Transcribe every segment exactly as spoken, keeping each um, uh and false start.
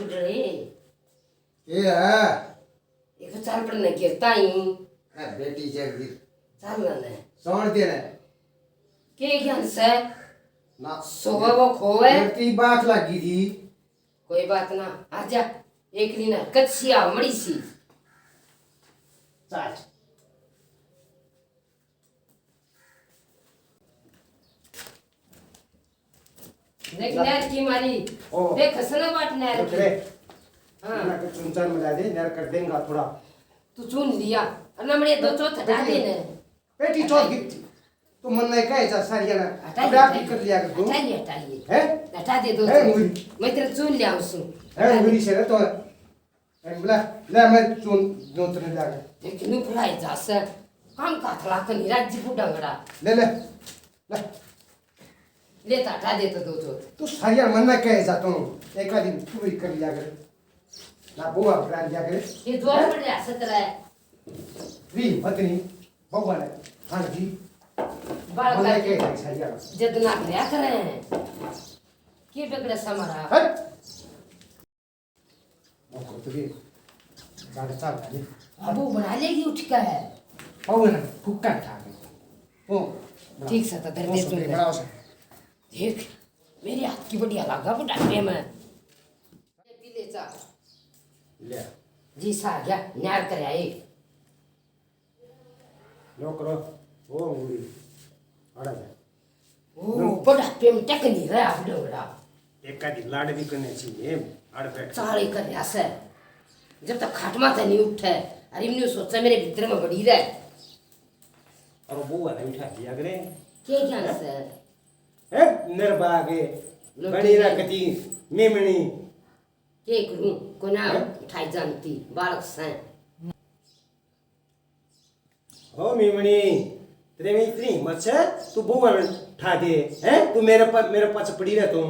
रे, ये है। एक चाल पर न गिरता ही। ए, बेटी जगदीप। चाल ना ने। सौण दे ने। के ज्ञान से? ना। सोवे वो खोवे। तेरी बात लगी थी। कोई बात ना, आजा। एक दिन हरकत सी आ, मड़ी सी। चल। देख, नहर की मारी। ओ। देख, हंसना बाट नहर की। रे। हाँ। ना के चुन चान मिला दे, नहर कर देंगा थोड़ा। तू चुन लिया। और ना मड़े दो चौथ हटा दे ने। बेटी चौथ की। तू मन नहीं कहे जा सारिया ना। हटा अब ले, आप हटा ही कर ले। लिया कर तू। हटा ले, हटा ले। हैं? हटा दे दो हैं, चौथ। मुझे। मैं तेरा चुन लिया उसको। हैं, मुझे से तो। ए, ले, ले, मैं चुन, दो तीन जाके। देख, नु फुलाई जा से। काम का थला कनी राजी बुढ़ा गड़ा। ले, ले, ले। ले, तो हटा दे तो दो चौथ। तू सारिया मन ना कहे जा तू। एक आदमी तू ही कर लिया कर। ना बुआ करा लिया कर। ये जोर पड़ रहा सतरा है। री, पत्नी, बउआ ने, हाँ जी। बाल मन ना करके कहे जा सारिया। जद ना करया करें। के बिगड़े सा हमारा? हट। वो तो भी गाड़ी चाल रही। अब वो बना लेगी उठ कर। पाओ ना, फुक्का खा के। ओ, ठीक सा तो दर्द वो दे सुन, तू। बड़ा हो सा। देख, मेरे हाथ की बढ़िया लागा बुढ़ापे में। पी ले चा। ले। जी सा आ गया, न्यार कर आए। लो करो, ओ अंगूरी, आड़ा जा। ओ, लो। बुढ़ापे में टक नहीं रहा, बुढ़ा बड़ा। एक आधी लाड़ भी करने चाहिए, आड़ बैठ। चाले कर रहा से। जब तक खाट माथे नहीं उठे, अरे इन्हें सोचा मेरे भीतर में बड़ी रहे। और वो वाला उठा दिया करे। के ज्ञान से? हैं? निर्भागे, लो बड़ी ठीक है। रखती, मेमनी। के करूं, कोना हैं? उठाई जानती, बालक से। ओ मेमनी, तेरे में इतनी हिम्मत है, तू बउआ ने ठा दे, हैं? तू मेरे पर, मेरे पाछे पड़ी रह तू।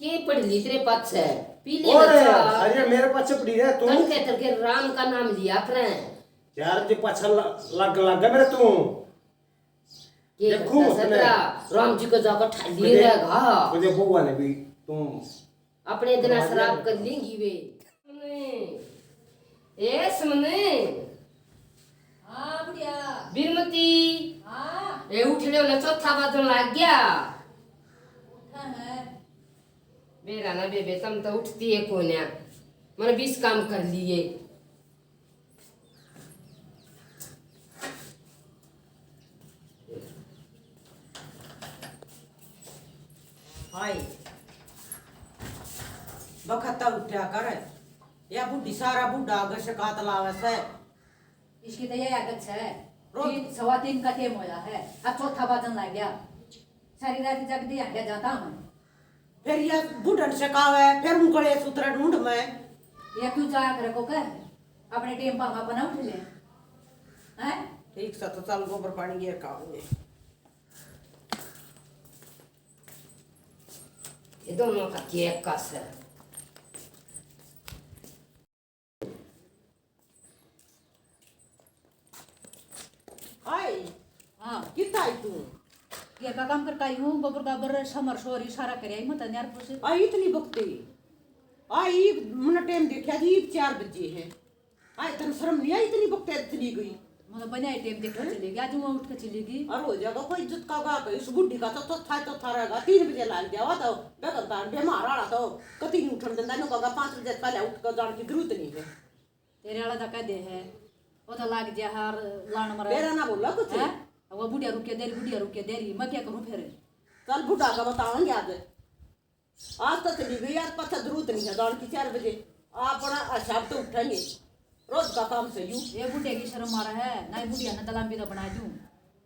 के पड़ ली तेरे पाछे? पी ले और बच्चा। अरे मेरे पाछे पड़ी रह तू। तड़के तड़के राम का नाम लिया करें। यार, जे पाछा ल-, लग, लग गया मेरे तू। के देखो करता उसने। सतरा, राम जी को जाकर ठा लिए मुझे, रहेगा। मुझे बउआ ने भी तू अपने दिन करवा शराब दिया। कर लेंगी वे। ए सुमने। हाँ, बुढ़िया। बीरमती। हाँ। ए उठ ले, उन्हें चौथा बाजन लाग गया। उठा है। बेरा ना बेबे, तम तो उठती है कोन्या। मैंने बीस काम कर लिए। हाय, बखत उठा कर, या बूढ़ी सारा बूढ़ा आगे शिकायत लावे से। इसकी तो ये आदत है, रोज तीन, सवा तीन का टेम होया है, अब चौथा बाजन लग गया। सारी रात जगदी हंडे जाता हूँ। फिर ये बुढ़न से कावे, फिर उंगले सूत्र ढूंढ में। ये क्यों जाया करे को कह, अपने टेम पर हम अपना उठ ले। हैं? ठीक सा तो चल गोबर पानी गिर का होंगे। ये दोनों का केक का सर। आई। हाँ। कितना आई तू? घर का काम कर काई हूँ, गोबर गाबर, समर सोरी, सारा कर आई, मत न्यार पूछ। आई इतनी बकते। आई, मन टाइम देखा जी, चार बजे है। आई, तन शर्म नहीं आई, इतनी बकते चली गई। मतलब, बने टाइम देख के हैं? चली गई, आज मैं उठ के चली गई। और हो जाएगा कोई इज्जत का बात है, इस बुढ़ी का तो, तो था, तो था रहेगा, तीन बजे लाग जावा तो, बेगल तान, बीमार आला तो, कती नहीं उठन देता, नो कहा, पाँच बजे पहले उठ के जान की जरूरत नहीं है। तेरे वाला तो कह दे है, वो तो लाग जा हार लान मरा। तेरा ना बोला कुछ। हैं? अब वो बुढ़िया रुके दे रही, बुढ़िया रुके दे रही, मैं क्या करूं फिर? चल बुढ़ा का बतावांगे आज। आज तो चली गई, आज पता जरूरत नहीं है, जान की चार बजे। अपना हिसाब तो उठेंगे, रोज का काम से यू। ये बुढ़े की शर्म आ रहा है, ना ही बुढ़िया ने दलाम्बी तो बना दूं।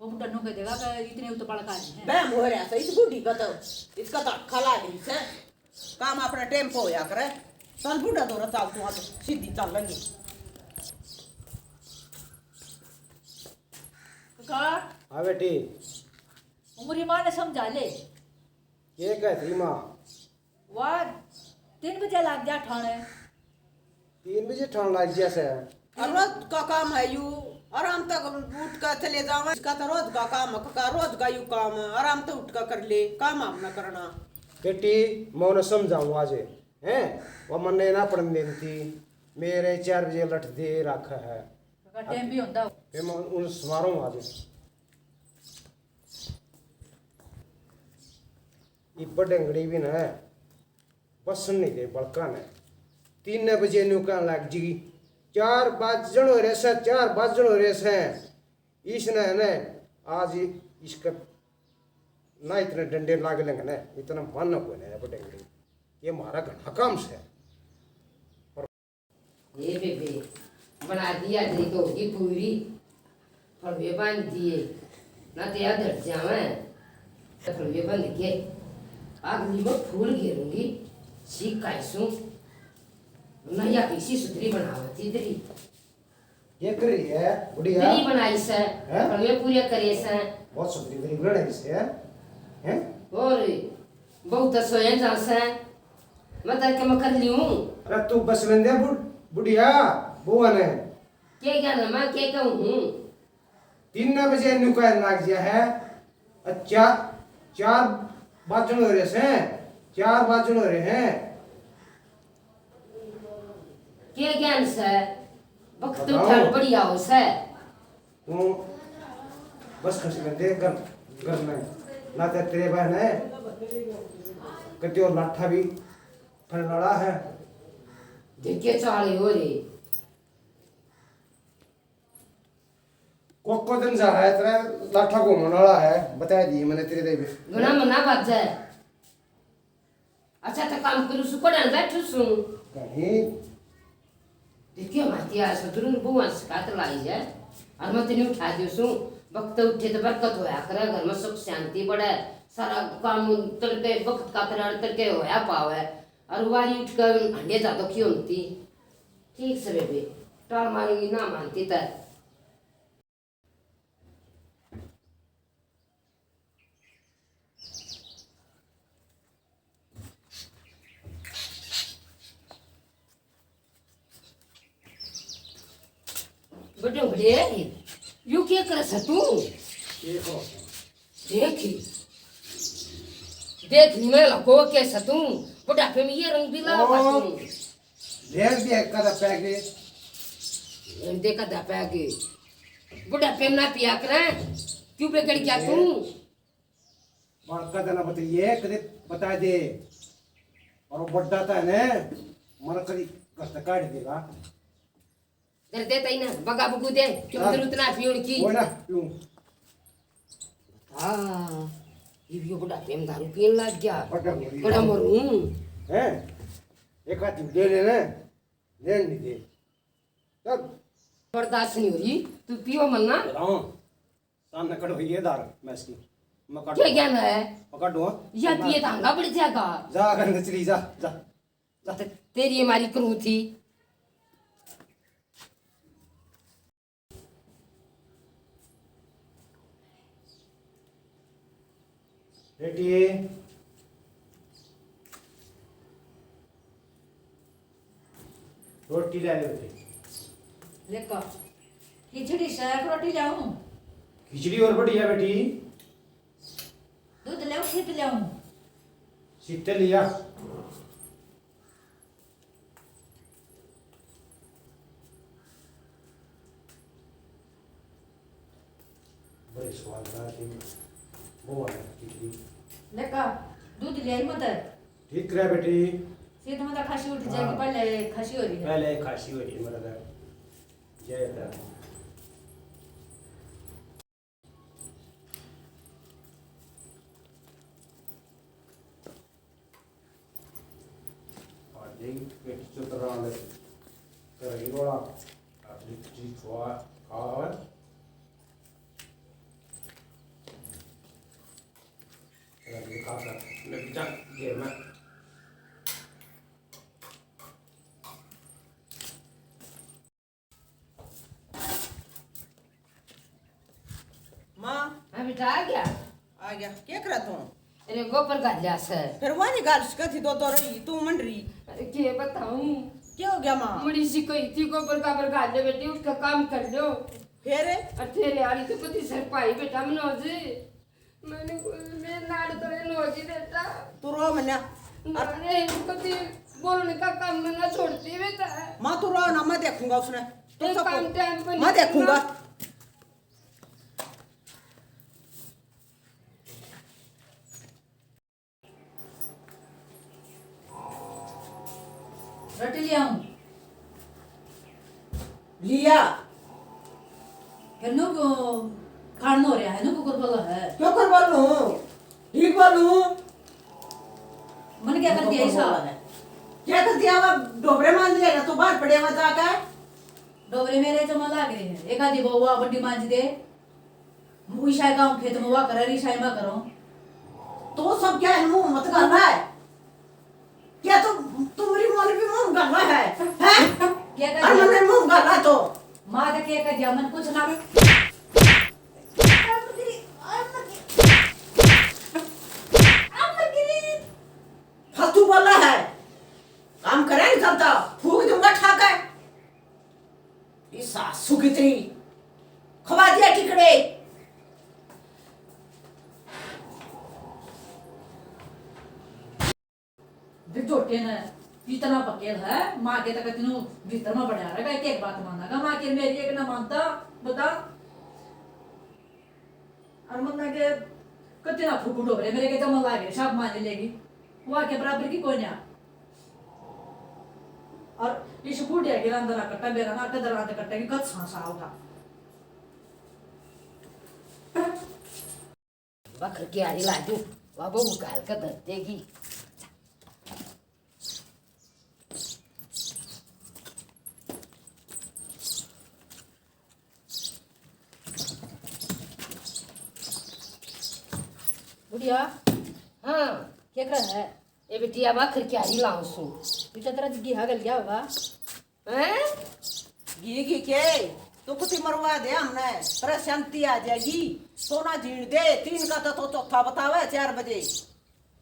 वो बुढ़ा नो कह देगा कि इतने उतपाल का है। बहम हो रहा है इस बुढ़ी का तो, इसका तो अक्खा लाग रही है। काम अपना टाइम पे होया करे। चल बूढ़ा दौरा चाल तू, आज सीधी चाल लगी। काका। हाँ बेटी। उमरी माँ ने समझा ले। ये कह तेरी माँ? वाह, तीन बजे लाग जा ठाणे। तीन बजे ठाण लाग जा से। और रोज का काम है यू, आराम तक उठ कर चले जावे। इसका तो रोज का काम है, काका, रोज का यू काम है, आराम तो उठ कर कर ले, काम हम ना करना। बेटी, मैं उन्हें समझाऊं आज, हैं, वो मन्ने ना पड़न देती। मेरे चार बजे लठ दे रखा है। अगर टाइम भी होता हो। फिर मैं उन समारों आज इब डंगड़ी भी ना बस नहीं दे बड़का ने। तीन बजे न्यू कहन लग जी, चार बाजण हो रहे से, चार बाजण हो रहे से। इसने है ना, आज इसके ना इतने डंडे लाग लेंगे ना, इतना मन को ना बड़े बड़े। ये हमारा घना काम से। ए बेबे, बना दिया तेरी तो होगी पूरी। फलवे बांध दिए, ना ते याद हट जावे। फलवे बांध के अगली में फूल घेरूंगी, सीख काईसूं। ना या किसी सुथरी बनावत इधरी। ये कर रही है, बुढ़िया। दरी बनाई से, हैं? फलवे पूरे करे से। बहुत सुथरी दरी बनाई से, हैं? और बहुत सोए जा से। मैं तड़के में कर लियूं। अरे तू बस लेंदे बुढ़-, बुढ़िया, बुआ ने। के क्या ना मैं के कहूँ हूँ? तीन बजे न्यू कहन लाग गया है। अच्छा, चार बाजण हो रहे से, चार बाजण हो रहे हैं। के ज्ञान से? वक्त बताओ। उठा बढ़िया हो से। तू बस खर्च कर दे, घर, घर में। ना ते तेरे बहन है, कति और लाठा भी फलने वाला है। देखिए चाले हो रे। कोको दिन जा रहा है, तेरा लाठा घूमने वाला है, बता दिए मैंने तेरे देवे। घना मना बात है। अच्छा, तो काम करू सु, कोड़न बैठू सु। कहीं। देखियो, माती आ सु, जरूर बुआ शिकायत लाई है। और मैं तेने उठा दियो सु, वक्त उठे तो बरकत होया करे, घर में सुख शांति बढ़े, सारा काम तड़के वक्त का करे, तड़के होया पावे। और वारी उठ कर हंडे जा दुखी होती। ठीक से बेबे, टाल मारूंगी ना मानती तो। बड़े बड़े, यू के करे से तू? देखो। देख, देख नी मैं लगो के से तू, बुढ़ापे में ये रंग भी लाओ ओ। का तू? देख दे कदा पैगे। देख दे कदा पैगे। बुढ़ापे में ना पिया करे, क्यों बिगड़ गया तू? बड़का तना बताइए, कदे बता दे। और वो बड्डा ता है ना, मन कदी घर से काट देगा। कर देता ही ना, बगा बगू दे, क्यों हाँ। जरूरत ना पीण की। वो ना पीऊं। हाँ, ये भी बुढ़ापे में दारू पीने लग गया। बड़ा मरूं। बड़ा मरूं। हैं? एक आध ले लेना, लेन नहीं दे। तब बर्दाश्त नहीं हो रही, तू पियो मत ना। हाँ। सामने कट हुई है दार भैंस की। मैं काट क्या दूँ। ज्ञान है? मैं काट दूँ। या पिए तो हंगा पड़ जाएगा। जा, घर में चली जा, जा, जा। तो तेरी हमारी करू थी। बेटी, रोटी ले ले बेटी। लेका, खिचड़ी साग रोटी लाऊं? खिचड़ी और बढ़िया बेटी। दूध लाऊं, शीत लाऊं? शीत लिया। बड़े स्वाद का थी, वो है खिचड़ी। लेका, दूध ले आई मत। ठीक रह बेटी। सीध में तो खांसी उठ जाएगी, हाँ। पहले खांसी हो रही है। पहले खांसी हो रही है मेरा तो। जय हिंद। आज एक पेट चतरा ले करेगी बड़ा, आज लिट्टी चोखा खावे। लग जा, लग जा, जेब में। माँ। हाँ बेटा, आ गया। आ गया, क्या करा तू? अरे गोबर घाल लिया से। फिर वही घाल सके थी, दो दो रही, तू मन रही। अरे के बताऊं? क्या हो गया माँ? मड़ी सी कही थी, गोबर गाबर घाल ले बेटी, उठ के काम कर लो। फिर? अरे तेरे आली तो कति सर पाई बेटा मनोज। मैंने, मैं लाड़ तो रे नोजी बेटा। तू रो मन्या। अरे कति बोलने का काम में ना छोड़ती भी तो है। माँ, तू रो ना, मैं देखूंगा उसने। तू एक सब काम टाइम पे मैं नहीं देखूंगा। रोटी ले आऊं? लिया। फिर नु को खान हो रहा है, नु कुकर बोला है। क्यों कर बोलूं? ठीक बोलूं? मन क्या कर दिया ऐसा? क्या कर दिया? वो डोबरे मांज लेना, तो बाहर पड़े हुआ जाकर। डोबरे मेरे जमा लाग रहे हैं, एक आधी वो बड्डी मांज दे। ईशाई काम खेत में हुआ करे, ईशाई में करो। तो सब क्या है, मुंह मत गाला है। क्या तू, तू मेरी मौलवी मुंह गाला है, हैं? क्या कर अरे दिया? मैंने मुंह गाला तो। माँ तो क्या कर दिया, मन कुछ ना। फालतू बोला है, काम करे नहीं करता, फूक दूंगा ठाकर। ये सासू की तेरी खवा दिया टिकड़े। बिचोटे ने इतना पकेल है, माँ के तक तीनों भीतर में बढ़िया रहेगा, एक एक बात मानेगा। माँ के मेरी एक ना मानता, बता। और मन्ना के कत्ती ना फूकू डोबरे, मेरे के जमा लागे, सब मान लेगी। वो आके बराबर की कोई ना। और इस बूढ़िया के रांदना कट्टा बेरा ना, कदर रांद कट्टा की कद सांस आओगा। बखर की आरी ला दूं, बाबा वो गाल का दर्द देगी। बुढ़िया। हाँ, क्या कर है? ए बेटी, अब आखिर क्या ही लाऊं सू? ये तो तेरा घी हगल गया होगा। हैं? घी, घी के? तू कुछ मरवा दे हमने, पर शांति आ जाएगी। सोना जीण दे, तीन का तो, तो चौथा बतावे चार बजे।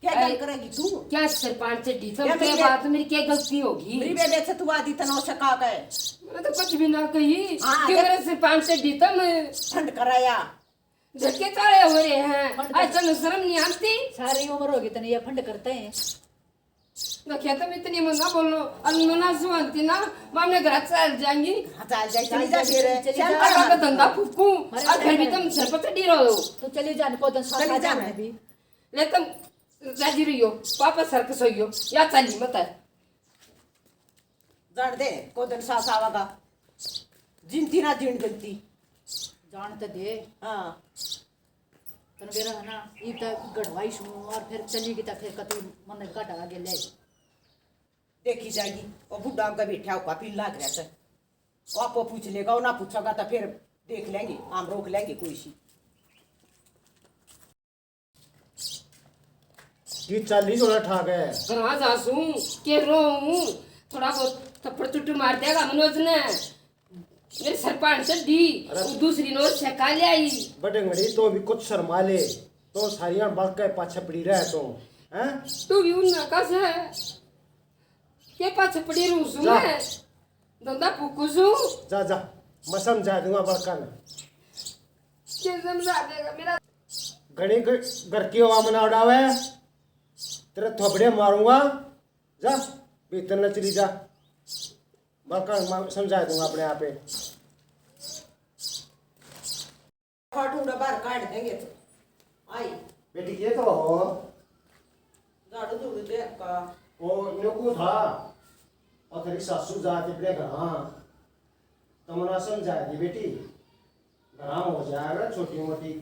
क्या अरे, गल करेगी तू? क्या सरपंच ढीठम, क्या क्या मेरी बात, मेरी क्या गलती होगी? मेरी बेबे से तू आधी तना उसे कहा के। मैं तो कुछ भी ना कही। हाँ, क्यों देख। मेरे सरपंच ढीठम? फंड कराया। झटके चाले हो रहे हैं। फंड आज कर- तन्ने शर्म नहीं आती? सारी उम्र होगी तने ये फंड करते हैं। देखिए, तुम इतनी मत ना बोलो। और मना सुनती ना, मैं अपने घर चल जाएंगी। हाँ, चल जाए, चली जा फिर। चली चल जा। जा। और का धंधा फूकू। अरे, और फिर भी तुम सर पर चढ़ी रहो। तो चली जा, को दिन साथ चली जा। मैं भी। ले तुम राजी रहियो, पापा सर के सोइयो, या चली मत है। जान दे, को दिन सास आवेगा, जिनती ना जीण गलती। जान तो दे। हाँ। तन बेरा है ना, इब तक गढ़वाई सूं और फिर चली गई तो फिर कती मन काटा आगे ले। देखी जाएगी, वो बुढ़ा आगे बैठा होगा, पीन लाग रहा है। वो आपको पूछ लेगा, वो ना पूछेगा तो फिर देख लेंगे, हम रोक लेंगे कोई सी। की चाली जोड़ा ठाक है। घरा जा सूं, के रो हूं, थोड़ा बहुत थप्पड़ चुट्टी मार देगा मनोज ने। मेरे सर पान चढ़ी, अरे। वो दूसरी नोर से का ले आई। बड़ंगड़ी, तो भी कुछ शर्मा ले, तो सारियां बल के पाछे पड़ी रहे तो, हैं? तू भी उन्ना का से है। के पाछे पड़ी रहूं सूं जा। मैं? धंधा फूकू सूं। जा, जा, मैं समझा दूंगा बड़का ने। के समझा देगा मेरा? घणी घ-, घर की हवा मना उड़ावे, तेरे थोपड़े मारूंगा। जा, भीतर न चली जा, बड़का मैं समझा दूंगा अपने आप ही। फाटूड़ा बाहर काट देंगे तो। आई। बेटी, ये तो हो। झाड़ू झूड़ू दे का। ओ, न्योकू था। और तेरी सासू जाके अपने घर, हाँ। तमना समझा दी बेटी। घर हो जाएगा छोटी मोटी।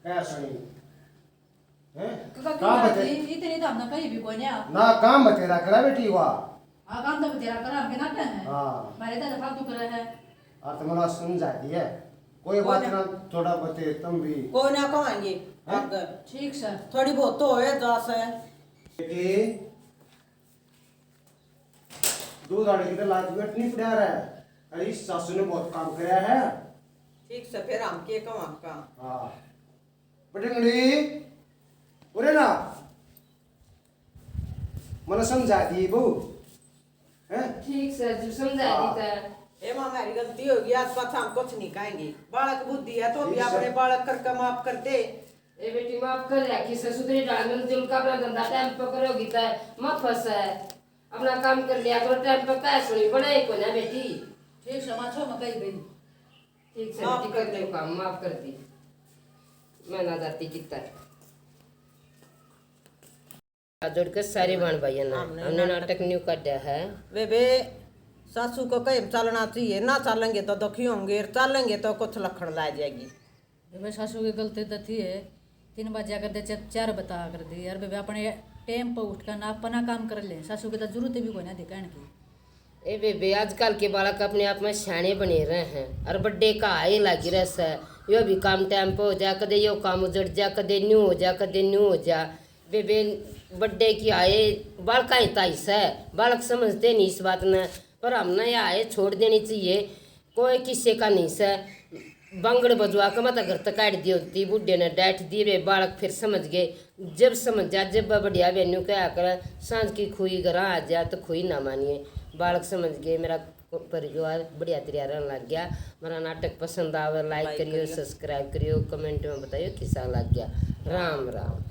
क्या सुनी? हैं? काका, काम काम बते- जी, इतनी तो हमने कहीं भी कोई नहीं आ। ना, काम बतेरा करा बेटी, वाह। हाँ, काम तो बतेरा करा, हमके ना क्या है? हाँ। मारे तो फालतू करे है। और तुम्हारा समझा दिया। कोई कोई बात ना। ना, थोड़ा बते तुम भी। कोई ना कहेंगे। हैं? आगे। ठीक सर। थोड़ी बहुत तो होए, जा सर। बेटी, दूध आने की तो लाज में नहीं पड़ा रहा है। अरे, इस सासू ने बहुत काम कराया है। ठीक सर, फिर हम के कहें आपका? हाँ। बटंगड़ी, उरे ना। मने समझा दी बहू, हैं? ठीक सर जी, समझा हाँ। दी था। ए माँ, मेरी गलती होगी, आज पाछा हम कुछ नहीं कहेंगे। बालक बुद्धि है, तो भी ठीक सर। अपने बालक करके माफ कर दे। ए बेटी, माफ कर रखी सर, सुधरी डाल, मैंने जुल का अपना धंधा टाइम पर करोगी तो माफ है। अपना काम कर लिया करो टाइम पर। कह सुनी बड़े ही कोना बेटी। ठीक सै माँ, छो मैं कही गई। ठीक सै बेटी, कर दे काम, माफ कर दी। मैं ना जाती कितना। हाथ जोड़ के सारे बहन भाइयों ने हमने नाटक न्यू काटा है। बेबे, सासू को कहे चलना चाहिए, ना चलेंगे तो दुखी होंगे, और चलेंगे तो कुछ लखण ला जाएगी। बेबे, सासू की गलती तो थी है, तीन बजा कर दे, चार, चार बता कर दी यार। बेबे, अपने टाइम पर उठ कर ना अपना काम कर ले, सासू की तो जरूरत भी कोई ना थी कहने की। ए बेबे, आजकल के बालक अपने आप में सियाणे बने रहे हैं और बड्डे का हाय लागी रह सै। यो भी काम टाइम पे हो जा, कदे यो काम उजड़ जा, कदे न्यू हो जा, कदे न्यू हो जा। बेबे, बड्डे की हाय बालका ही ताई सै, बालक समझते नहीं इस बात ने, पर हमने यह हाय छोड़ देनी चाहिए। कोई किसे का नहीं सै। बांगड़ बजवा के मत घर तक काट दी होती, बूढ़े ने डांट दिए, वे बालक फिर समझ गए। जब समझ जा, जब बढ़िया वे न्यू कहा कर, सांझ की खुई घर आ जा तो खुई ना मानिए। बालक समझ गए, मेरा परिवार बढ़िया तरिया रहने लग गया। मेरा नाटक पसंद आवे, लाइक करियो, सब्सक्राइब करियो, कमेंट में बताइयो किसा लग गया। राम राम।